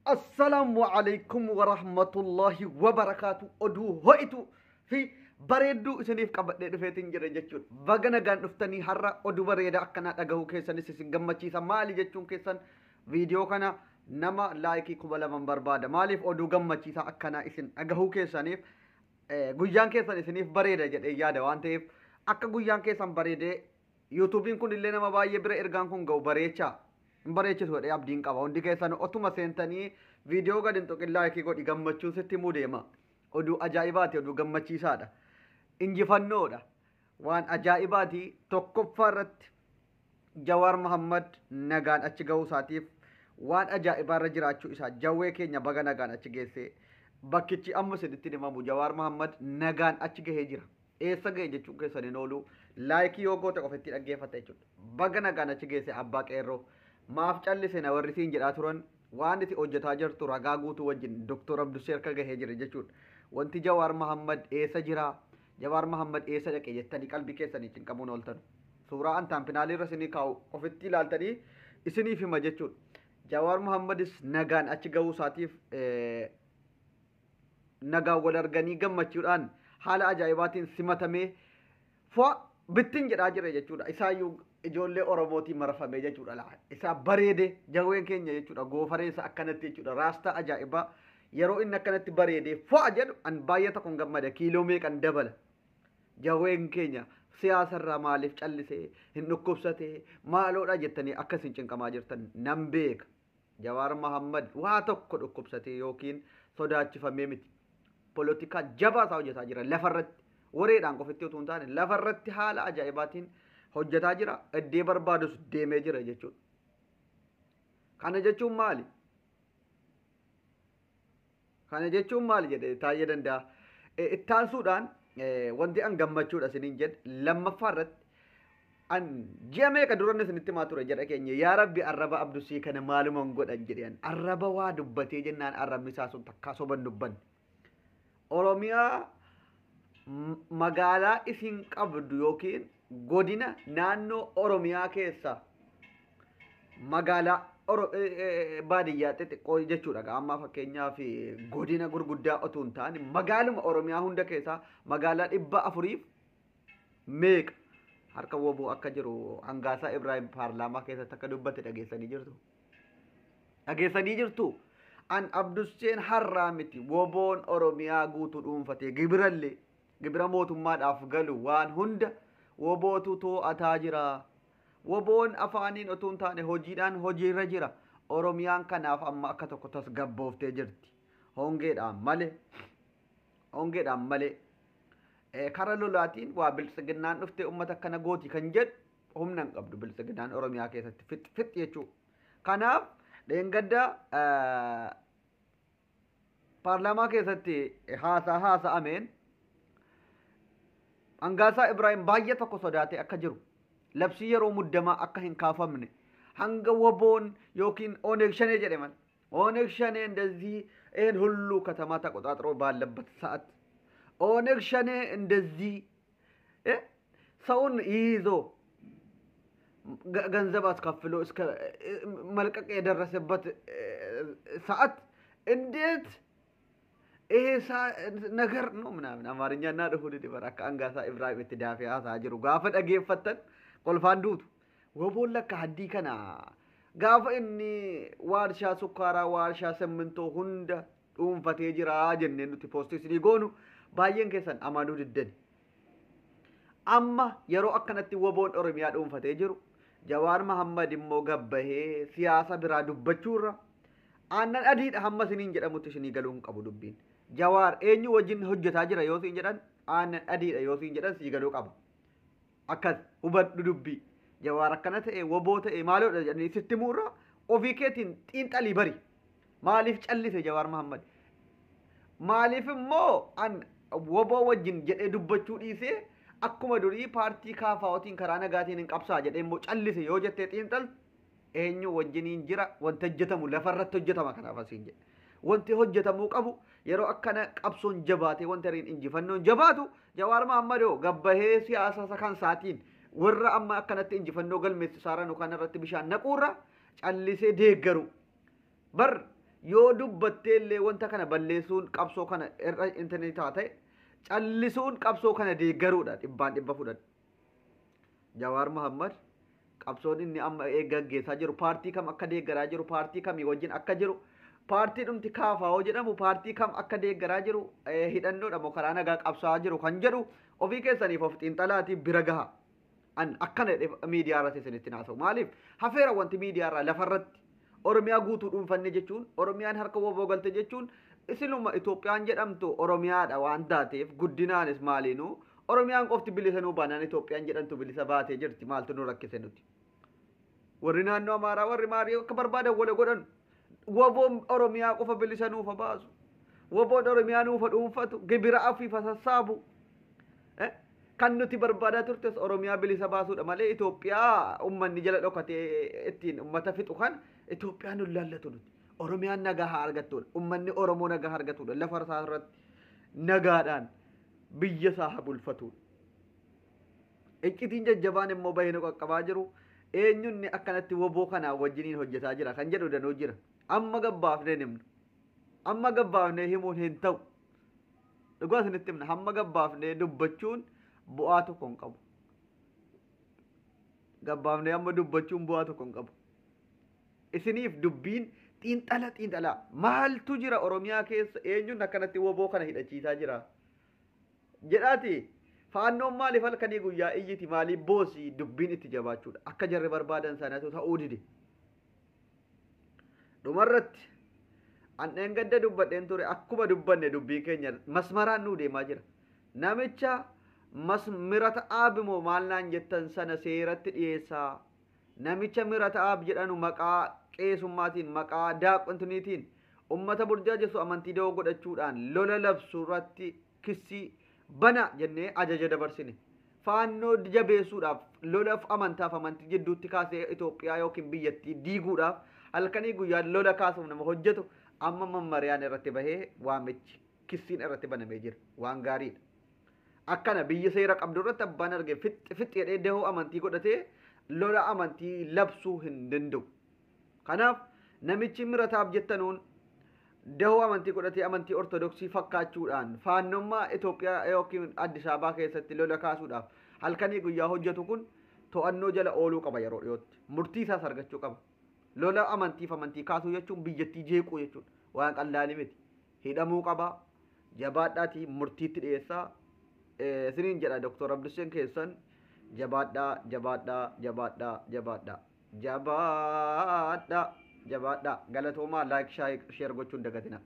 Assalaamu alaikum warahmatullahi wabarakaatu. Oduu ho'itu fi bareedduu isiniif qabadhee dhufeetiin jira jechuudha. Baga nagaan dhuftanii har'a oduu bareedaa akkanaa dhagahuu keessanis isin gammachiisa. Maali jechuun keessan viidiyoo kana nama laayikii 2000 barbaada. Maaliif oduu gammachiisaa akkanaa isin dhagahuu keessaniif guyyaan keessan isiniif bareeda jedhee yaada waan ta'eef akka guyyaan keessan bareedee yuutuubiin kun illee nama baay'ee bira ergaan kun ga'u bareechaa. Hin bareechisu jedhee abdiin qaba. Hundi keessan otuma seentanii viidiyoo gadi hin tuqin laayikii godhi gammachuun sitti himuu deema. Oduu ajaa'ibaati, oduu gammachiisaadha. Injifannoodha. Waan ajaa'ibaati. Tokkoffaa irratti Jawaar Mohammad nagaan achi ga'uu isaatiif waan ajaa'ibaarra jiraachuu isaa jawwee keenya baga nagaan achi geessee bakkichi amma isinitti himamu Jawaar Mohammad nagaan achi gahee jira. Eessa gahe jechuun keessan hin oolu. Laayikii yoo goote qofa itti dhaggeeffatta jechuudha. Baga nagaan achi geesse abbaa qeerroo. Maaf callise na warri siin jedhaa turan waan itti hojjetaa jirtu ragaa guutuu wajjin Dr. Abdussee harka gahee jira jechuudha. Wanti Jawaar Mohammad eessa jira? Jawaar Mohammad eessa dhaqe jettanii qalbii keessanii cinqamuun ooltan. Suuraa an taampinaalii irra isinii kaa'u ofitti ilaaltanii isiniif hima jechuudha. Jawaar Mohammadis nagaan achi gahuu isaatiif nagaan wal arganii gammachuudhaan haala ajaa'ibaatiin simatamee fo'a bittin jedhaa jira jechuudha. Isaayyuu ijoollee Oromootiin marfamee jechuudha. Isaa bareede jawween keenya jechuudha. Goofareessa akkanatti jechuudha. Raastaa ajaa'ibaa yeroo inni akkanatti bareedee fo'a jedhu an baay'ee tokkoon gammada. Kiiloo meeqan dabala. Jawween keenya siyaasarraa maaliif callisee hin dhukkubsatee maaloodha jettanii akkasiin cinqamaa jirtan nan beeka. Jawaar Mohammad waa tokko dhukkubsatee yookiin sodaachifamee miti. Polotikaa jabaa isaa hojjetaa jira lafarratti. Wareedhaan qofitti utuu hin taane lafarratti haala ajaa'ibaatiin hojjetaa jira. Iddee barbaadus deemee jira jechuudha. Kana jechuun maali? Kana jechuun maali jedhee taa'ee danda'a. Ittaansuudhaan wanti an gammachuudha isiniin jedhe lammaffaa irratti an ji'a meeqa duran isinitti himaa ture jedha keenya yaa rabbi arraba Abdusii kana maaluman godhan jedheen arraba waa dubbatee jennaan arrabni isaa sun takkaa soban dubbanne. Oromiyaa magaalaa isin qabdu yookiin godina naannoo Oromiyaa keessa magaalaa baadiyyaa xixiqqoo jechuudha. Amma fakkeenyaaf godina gurguddaa otoo hin taane magaaluma Oromiyaa hunda keessaa magaalaa 400 meeqa harka woboo akka jiru Hangaasaa Ibraahim paarlaamaa keessatti akka dubbate dhageessanii jirtu. Dhageessanii jirtu. An Abdusseen har'aa miti woboon Oromiyaa guutuu dhuunfatee gibirallee gibira mootummaadhaaf galu waan hunda wobootu to'ataa jira. Woboon afaaniin otoo hin taane hojiidhaan hojiirra jira. Oromiyaan kanaaf amma akka tokko tasgabbooftee jirti. Hongeedhaan malee. Hongeedhaan malee. Kara lolaatiin waa biltsiginnaan dhuftee uummata akkana gooti kan jedhu humna hin qabdu biltsiginnaan Oromiyaa keessatti fix fix jechuudha. Kanaaf dheengadda paarlaamaa keessatti haasaa haasa'ameen Hangaasaa Ibraahim baay'ee tokko sodaatee akka jiru labsii yeroo muddamaa akka hin kaafamne hanga woboon yookiin Oneeg Shanee jedhe mal Oneeg Shanee እንደዚህ ይህን ሁሉ ከተማ ተቆጣጥሮ ባለበት ሰዓት ኦነግ ሸኔ እንደዚህ ሰውን ይዞ ገንዘብ አስከፍሎ እስከ መልቀቅ የደረሰበት ሰዓት እንዴት ይሄ ነገር ነው ምናምን አማርኛ እና dhufuu dide bara akka Hangaasaa Ibraahim itti daafee haasaa jiru gaafa dhageeffattan kolfaan duutu. Woboon lakka haddii kana gaafa inni waarshaa sukkaaraa waarshaa simmintoo hunda dhuunfatee jira jennee nuti poostii isinii goonu baay'een keessan amanuu diddani. Amma yeroo akkanatti woboon Oromiyaa dhuunfatee jiru Jawaar Mohammad immoo gabbahee siyaasa biraa dubbachuurra aannan adiidha hamma isiniin jedhamutti isinii galuu hin qabu dubbiin. Jawaar eenyu wajjin hojjetaa jira yoo siin jedhan aannan adiidha yoo siin jedhan sii galuu qaba. Akkas hubadhu dubbii. Jawaar akkana ta'e woboo ta'e maaloodha jedhanii sitti himuurra ofii keetiin xiinxalii bari. Maaliif callise Jawaar Mohammad? Maaliif immoo an woboo wajjin jedhee dubbachuu dhiisee akkuma durii paartii kaafaa'otiin karaa nagaatiin hin qabsaa jedhee immoo callise yoo jettee xiinxaltu eenyu wajjiniin jira wanti hojjetamu lafarratti hojjetama kanaaf asiin jedhe. Wanti hojjetamuu qabu yeroo akkana qabsoon jabaate wanti hariin injifannoon jabaatu Jawaar Mohammadoo gabbahee siyaasa isa kan saatiin warra amma akkanatti injifannoo galmeessisaa jiran kan irratti bishaan naquurra callisee deeggaru. Bar Yoo dubbattee illee wanta kana balleessuun qabsoo kana irra intarneetaa ta'e, callisuun qabsoo kana deeggaruudha dhibbaan dhibba fudhadhu. Jawaar Mohammad qabsoon inni amma gaggeessaa jiru, paartii kam akka deeggaraa jiru, paartii kamii wajjin akka jiru, paartii dhumti KFO jedhamu paartii kam akka deeggaraa jiru, hidhannoodha moo karaa nagaa qabsaa'aa jiru kan jedhu ofii keessaniif of xiinxalaatii bira gaha. An akkana miidiyaa irratti isinitti haasa'u. Maaliif hafeera wanti miidiyaa irraa lafarratti? Oromiyaa guutuu dhuunfanne jechuun, Oromiyaan harka WBO galte jechuun, isinuma Itoophiyaan jedhamtu Oromiyaadha waan taateef, guddinaanis maaliinuu Oromiyaan qofti bilisa nuu baanaan Itoophiyaan jedhamtu bilisa baatee jirti, maaltu nu rakkise nuti? Warri naannoo Amaaraa, warri maarii akka barbaadan wala godhan. WBOn Oromiyaa qofa bilisa nuufa baasu. WBOn Oromiyaa nuufa dhuunfatu, gibira afiifa sassaabu. Kan nuti barbaadaa turtes Oromiyaa bilisa baasuudha malee, Itoophiyaa uummanni jala dhokatee ittiin uummata fixu kan Itoophiyaa nu laallatu nuti. Oromiyaan nagaa haa argattudha. Uummanni Oromoo nagaa haa argatudha. Lafa isaa irratti nagaadhaan biyya isaa haa bulfatudha. Iccitiin jajjabaan immoo bahee nu qaqqabaa jiru. Eenyunni akkanatti WBO kanaa wajjiniin hojjetaa jira kan jedhu danuu jira. Amma gabbaafnee himnu. Amma gabbaafnee himuun hin ta'u. Dhugaa isinitti himna, hamma gabbaafnee dubbachuun bu'aa tokko hin qabu. Gabbaafnee amma dubbachuun bu'aa tokko hin qabu. Isiniif dubbiin xiinxala xiinxalaa, maaltu jira Oromiyaa keessa, eenyuun akkanatti WBO kana hidhachiisaa jira jedhaati, faannoon maaliif halkanii guyyaa iyyiti, maaliif boosii, dubbiin itti jabaachuudha. Akka jarri barbaadan sanatu ta'uu dide. Dhumarratti, an dheengadda dubbadheen ture, akkuma dubbanne dubbii keenya masmaraan nuu deemaa jira. Namicha Mirata Aabi moo maal naan jettan sana seeratti dhiyeessaa. Namicha Mirata Aab jedhanu maqaa qeesummaatiin, maqaa daaqontuniitiin ummata burjaajessu, amantii da'oo godhachuudhaan lola labsu irratti kissii bana jennee ajaja dabarsine. Faannoo jabeessuudhaaf, lola amantaaf amantii jidduutti kaasee Itoophiyaa yookiin biyyattii diiguudhaaf halkanii guyyaa lola kaasuuf nama hojjetu amma mammariyaan irratti bahee waamichi kissiin irratti banamee jira. Waan gaariidha. Akkana biyya seera qabdu irratti abbaan arge fixi fixi jedhee dahoo amantii godhatee lola amantii labsuu hin danda'u. Kanaaf namichi Mirataaf jettanuun dahoo amantii godhatee amantii Ortodoksii fakkaachuudhaan faannummaa Itoophiyaa yookiin Addis Ababaa keessatti lola kaasuudhaaf halkanii guyyaa hojjetu kun to'annoo jala ooluu qaba yeroo dhiyootti. Murtii isaas argachuu qaba. Lola amantiif amantii kaasuu jechuun biyyattii jeequu jechuudha. Waan qallaalii miti. Hidhamuu qaba. Jabaadhaatii murtiitti dhiyeessaa. Isiniin jedha Dr. Abduseen keessan. Jabaadhaa, jabaadhaa, jabaadhaa, jabaadhaa. Jabaadhaa, jabaadhaa. Galatoomaa, like, share gochuun dagatina.